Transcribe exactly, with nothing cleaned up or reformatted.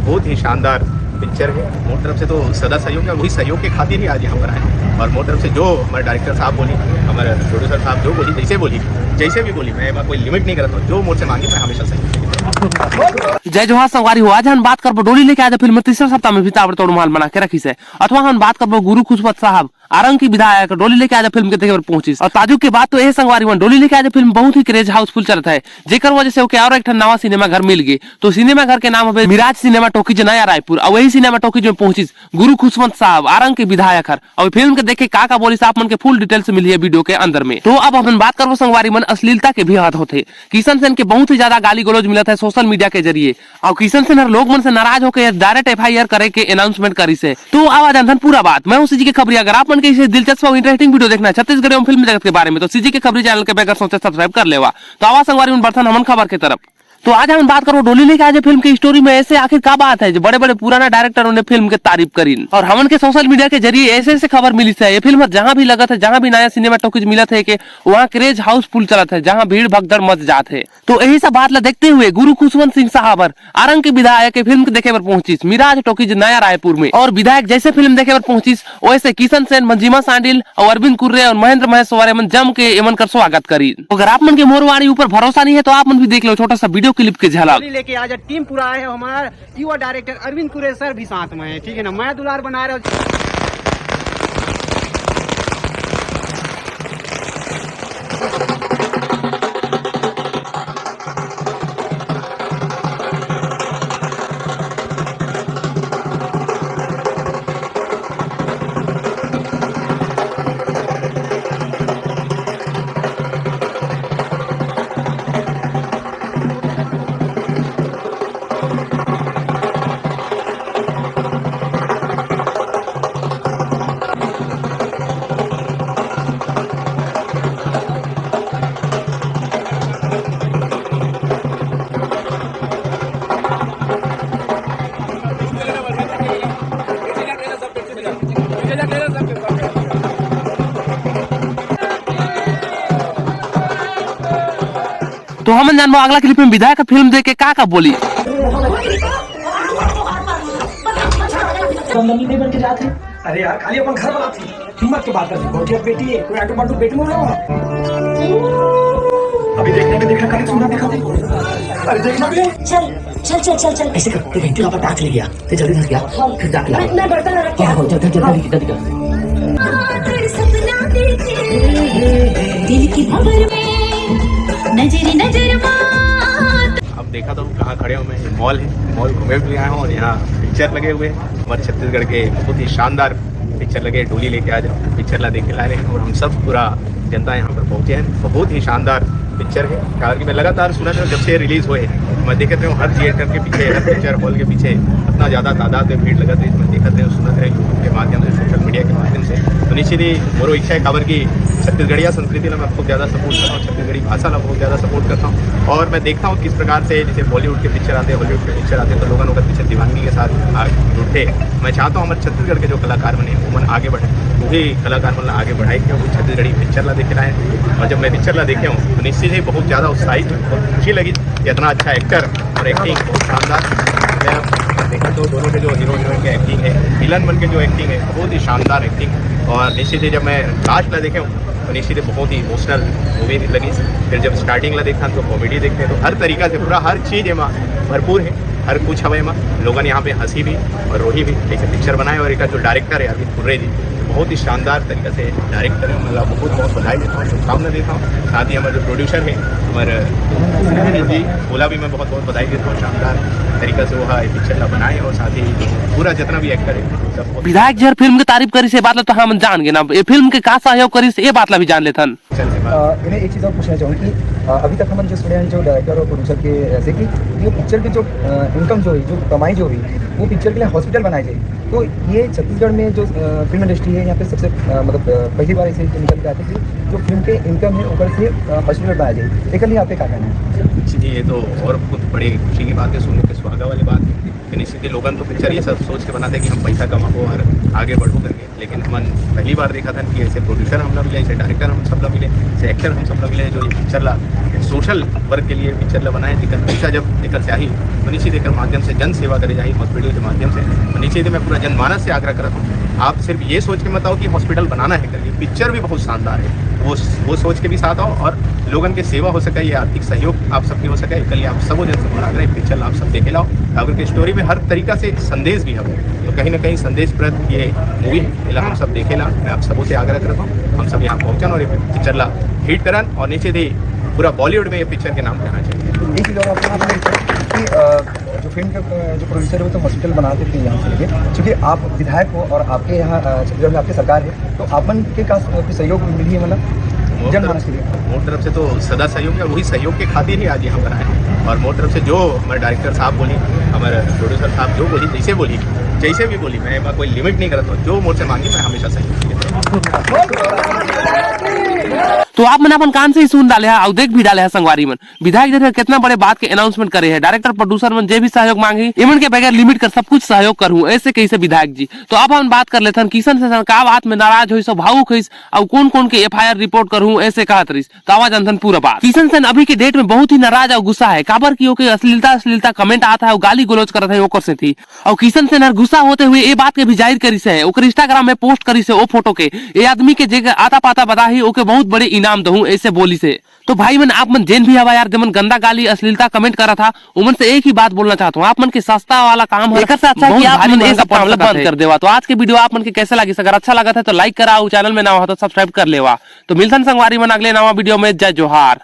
बहुत ही शानदार पिक्चर है। मोर तरफ से तो सदा सहयोग है, वही सहयोग के खातिर ही आज यहाँ पर आए हैं। और मोर तरफ से जो हमारे डायरेक्टर साहब बोली, हमारे प्रोड्यूसर साहब जो बोली, जैसे बोली, जैसे भी बोली, मैं एमा कोई लिमिट नहीं करता हूँ। जो मोर से मांगी, मैं हमेशा सहयोग करूँगा। जय जोहार संगवारी हो, आज हम बात करबो डोली लेके आजा फिल्म तीसरा सप्ताह में भी ताबड़तोड़ माहौल बना के रखिस हे। अथवा हम बात करबो गुरु खुशवंत साहब, आरंग के विधायक, डोली लेके आजा फिल्म के देखे बर पहुंचिस। और ताजुब के बात तो ये संगवारी मन, डोली लेके आजा फिल्म बहुत ही क्रेज हाउसफुल चलत हे, जेकर वजह से ओके और एक ठन नवा सिनेमा घर मिल गे। तो सिनेमा घर के नाम हवे मिराज सिनेमा टॉकीज नया रायपुर। और वही सिनेमा टॉकीज में पहुंचिस गुरु खुशवंत साहब, आरंग के विधायक हर। और फिल्म के देख के का का बोलिस, आप मन के फुल डिटेल्स मिलही वीडियो के अंदर में। तो अब अपन बात करबो संगवारी मन, अश्लीलता के भी हद होथे। किशन सेन के बहुत ही ज्यादा गाली गलौज मिलत हे सोशल मीडिया के जरिए। और किशन सेन हर लोग मन से नाराज होके डायरेक्ट एफ आई आर करे के अनाउंसमेंट करिस हे। तो आवा जानथन पूरा बात। मैं हूं सीजी के खबरी। अगर आप मन के इसे दिलचस्प और इंटरेस्टिंग वीडियो देखना है छत्तीसगढ़ी एवं फिल्म जगत के बारे में, तो सीजी के खबरी चैनल के बगैर सोचे सब्सक्राइब कर लेवा। तो आवा संगवारी मन बढ़थन हमन खबर के तरफ। तो आज हमन बात करबो डोली लेके आजा फिल्म के स्टोरी में ऐसे आखिर का बात है जो बड़े-बड़े पुराना डायरेक्टर उन्हें फिल्म के तारीफ करिन। और हमन के सोशल मीडिया के जरिए ऐसे-ऐसे खबर मिलिस हे, ये फिल्म जहां भी लगत हे, जहां भी नया सिनेमा टॉकीज मिलत हे के वहां क्रेज हाउसफुल चलत हे, जहां भीड़ भगदड़ मच जात हे। तो यही सब बात ला देखते हुए गुरु खुशवंत सिंह साहब हर आरंग के विधायक के फिल्म के देखे बर पहुंचिस मिराज टॉकीज नया रायपुर में। और विधायक जैसे फिल्म देखे बर पहुंचिस, वैसे किशन सेन, मंजिमा सांडिल और अरविंद कुर्रे और महेंद्र महेश सोवारे मन जम के एमन कर स्वागत करिन। अगर आप मन के मोर वाणी ऊपर भरोसा नहीं है तो आप मन भी देख लो छोटा सा वीडियो क्लिप के झलक। डोली लेके आजा टीम पूरा आए हो हमारा, युवा डायरेक्टर अरविंद कुर्रे सर भी साथ में है, ठीक है ना, मैं दुलार बना रहे हो। तो हमन जानबो अगला क्लिप में विधायक का फिल्म देख के का का बोली। अरे यार, खाली अपन घर बनाती हिम्मत के बात कर, गोठिया बेटी है, कोई आटू पाटू बेटी में रहो। अभी देखने में देखना, खाली सुना देखा दे। अरे देखना भी। चल, चल, चल, चल, चल। ऐसे कर, तू घंटी का पटाख ले गया, फिर जल्दी घर गया, फिर जाके ला। मैं, मैं बर्तन रख के हाँ, हाँ, जल्दी, जल्दी, जल्दी, जल्दी कर। दिल की खबर में नजर नजर में। अब देखा तो कहाँ खड़े हो, मैं मॉल है, मॉल घूमे भी आया हूँ और यहाँ पिक्चर लगे हुए हैं। हमारे छत्तीसगढ़ के बहुत ही शानदार पिक्चर लगे, डोली लेके आ जाओ, पिक्चर ला देख के ला रहे हैं और हम सब पूरा जनता यहाँ पर पहुँचे हैं। बहुत ही शानदार पिक्चर है, कारण कि मैं लगातार सुनत हूँ जब से रिलीज हुए, मैं देखत हूँ हर थिएटर के पीछे, हर पिक्चर हॉल के पीछे इतना ज़्यादा तादाद में भीड़ लगत है। मैं देखत हूँ, सुनत हूँ YouTube के माध्यम से, सोशल मीडिया के माध्यम से। तो निश्चित ही मोरो इच्छा है, काबर कि छत्तीसगढ़िया संस्कृति ला मैं बहुत ज़्यादा सपोर्ट करता हूँ, छत्तीसगढ़ी भाषा ला बहुत ज़्यादा सपोर्ट करता हूँ। और मैं देखता हूँ किस प्रकार से जैसे बॉलीवुड के पिक्चर आते हैं, हॉलीवुड के पिक्चर आते हैं, तो लोगन ओकर पीछे दीवानगी के साथ आ, जुटथे। मैं चाहता हूँ हमारे छत्तीसगढ़ के जो कलाकार मन हे, वो मन आगे बढ़े, वो भी कलाकार मन ला आगे बढ़ाए, क्योंकि छत्तीसगढ़ी पिक्चर ला देखे ला हे। और जब मैं पिक्चर ला देखे हूँ, तो निश्चित ही बहुत ज़्यादा उत्साहित हूँ, बहुत खुशी लगी कि इतना अच्छा एक्टर और एक्टिंग बहुत शानदार। मैं देखा तो दोनों के जो हीरो हीरोइन के एक्टिंग है, विलन बन के जो एक्टिंग है, बहुत ही शानदार एक्टिंग। और निश्चित ही जब मैं लास्ट ला देखे हूँ, तो निश्चित ही बहुत ही इमोशनल मूवी लगी। फिर जब स्टार्टिंग ला देखा तो कॉमेडी देखते हैं, तो हर तरीका से पूरा हर चीज़ एमा भरपूर है, हर कुछ हवे एमा। लोगन यहाँ पे हंसी भी और रोही भी, जैसे पिक्चर बनाए। और एक जो डायरेक्टर है अरविंद कुर्रे जी, बहुत ही शानदार तरीका से डायरेक्ट करे, मतलब बहुत बहुत बधाई देता हूँ, शुभकामना देता हूँ। साथ ही हमारे जो प्रोड्यूसर है, हमारे जी, ओला भी मैं बहुत बहुत बधाई देता हूँ। शानदार तरीका से वो है पिक्चर ला बनाए और साथ ही पूरा जितना भी एक्टर है, सब विधायक जी हर फिल्म के तारीफ करी से बात ला तो हम जान गए ना, ये फिल्म के का सहयोग करी से ये बात ला भी जान लेथन। चल, अ, इन्हें एक चीज़ और पूछना चाहूँगा कि, अ, अभी तक हमन जो सुने हैं जो डायरेक्टर और प्रोड्यूसर के ऐसे कि ये पिक्चर की जो, अ, इनकम जो हुई, जो कमाई जो हुई, वो पिक्चर के लिए हॉस्पिटल बनाए जाए। तो ये छत्तीसगढ़ में जो, अ, फिल्म इंडस्ट्री है, यहाँ पे सबसे, अ, मतलब, अ, पहली बार ऐसे निकल के आते हैं कि जो फिल्म के इनकम है, ऊपर से, अ, हॉस्पिटल बनाए जाए। एक लिए आप क्या कहना है? जी, ये तो और बहुत बड़ी खुशी की बात है, सुनने के सुहागा वाली बात है। फिनिश के लोगन तो पिक्चर ये सब सोच के बनाते कि हम पैसा कमाबो और आगे बढ़ो करके, लेकिन हमन पहली बार देखा था कि ऐसे प्रोड्यूसर हमला मिले, ऐसे डायरेक्टर हम सबला मिले, ऐसे एक्टर हम सबला मिले, जो ये पिक्चर ला सोशल वर्क के लिए पिक्चर ला बनाए, जेकर पैसा जब एकर चाही तो निश्चित एकर माध्यम से जन सेवा करे जाही हॉस्पिटल के माध्यम से। तो निश्चित मैं पूरा जनमानस से आग्रह करत हूँ, आप सिर्फ ये सोच के मत आओ कि हॉस्पिटल बनाना है करके, पिक्चर भी बहुत शानदार है, वो वो सोच के भी साथ आओ और लोगन के सेवा हो सके, ये आर्थिक सहयोग आप सबके हो सके, एकर लिए आप सबो जन से आग्रह है, पिक्चर ला आप सब देखे लाओ। काबर के स्टोरी में हर तरीका से एक संदेश भी हवे, तो कहीं ना कहीं संदेश प्रद ये मूवी है, एला हम सब देखे ला। मैं आप सबों से आग्रह करता हूँ, हम सब यहाँ पहुँचन और ये पिक्चर ला हिट करन और नीचे दे पूरा बॉलीवुड में ये पिक्चर के नाम करना चाहिए। एक चीज़ और आपको पूछना है कि अ, जो फिल्म के अ, जो प्रोड्यूसर है वो तो हॉस्पिटल बनाते थे यहाँ से लेके, क्योंकि आप विधायक हो और आपके यहाँ अ, छत्तीसगढ़ में आपकी सरकार है, तो आप मन के का कोई सहयोग मिली है मतलब जनमानस के लिए? मोर तरफ से तो सदा सहयोग है, वही सहयोग के खातिर ही आज यहाँ पर आए हैं। और मोर तरफ से जो हमारे डायरेक्टर साहब बोली, हमारे प्रोड्यूसर साहब जो बोली, जैसे बोली, जैसे भी बोली, मैं एमा कोई लिमिट नहीं करता हूँ। जो मोर से मांगी, मैं हमेशा सहयोग किया। तो आप मन अपन कान से ही सुन डाले हा और देख भी डाले हा संगवारी मन, विधायक जी ह कितना बड़े बात के अनाउंसमेंट करे है। डायरेक्टर प्रोड्यूसर मन जे भी सहयोग मांगे, एमन के बगैर लिमिट कर सब कुछ सहयोग करहूं, ऐसे कहिसे विधायक जी। तो अब हम बात कर लेथन किशन सेन ह का बात में नाराज होइस और भावुक होइस, और कौन कौन के एफआईआर रिपोर्ट करहूं, ऐसे कहत रहिस। तो आवा जानथन पूरा बात। किशन सेन अभी के डेट में बहुत ही नाराज और गुस्सा है, काबर कि ओके अश्लीलता अश्लीलता कमेंट आता है और गाली गलौज करत है ओकर सेती। और किशन सेन हर गुस्सा होते हुए ये बात के भी जाहिर करिस है, ओकर इंस्टाग्राम में पोस्ट करिस है ओ फोटो के, ये आदमी के जे आता पाता बताही ओके बहुत बड़े इनाम दहूं, ऐसे बोलिस है। तो भाई मन, आप मन जेन भी हवा यार, जेमन गंदा गाली अश्लीलता कमेंट करा था, उमन से एक ही बात बोलना चाहता हूँ, आप मन के सस्ता वाला काम है, एकर से अच्छा है कि आप मन ये सब काम ला बंद कर देवा। तो आज के वीडियो आप मन के कैसे लगिस? अगर अच्छा लगा था तो लाइक करा, चैनल में नवा हो तो सब्सक्राइब कर लेवा। तो मिलथन संगवारी मन अगले नवा वीडियो में। जय जोहार।